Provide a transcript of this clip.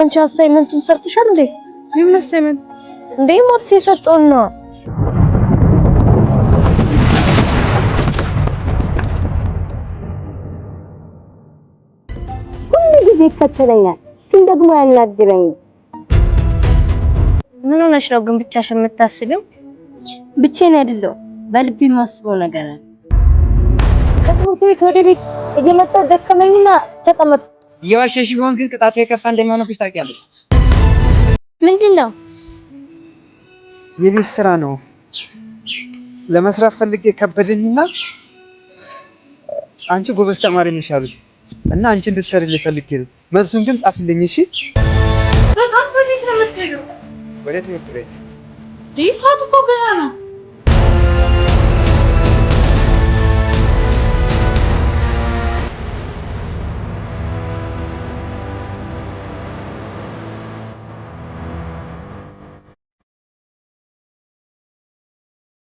አንቺ assignment ኡን ሰርተሻል እንዴ? የምን assignment? እንዴ maths የሰጠውን ነው። ሁሉ ጊዜ ይከተለኛል፣ ግን ደግሞ አያናግረኝም። ምን ሆነሽ ነው ግን ብቻሽን የምታስቢው? ብቻዬን አይደለሁም፣ በልቤ የማስበው ነገር አለ። ከትምህርት ቤት ወደ ቤት እየመጣሁ ደከመኝና ተቀመጥኩ። እየዋሸሽ ቢሆን ግን ቅጣቱ የከፋ እንደሚሆንብሽ ታውቂያለሽ። ምንድን ነው? የቤት ስራ ነው ለመስራት ፈልጌ ከበደኝና አንቺ ጎበዝ ተማሪ ነሽ አሉኝ እና አንቺ እንድትሰሪልኝ ፈልጌ ነው። መልሱን ግን ጻፊልኝ እሺ። በጣም ወዴት ነው የምትሄጂው? ወደ ትምህርት ቤት። ሰዓት እኮ ገና ነው።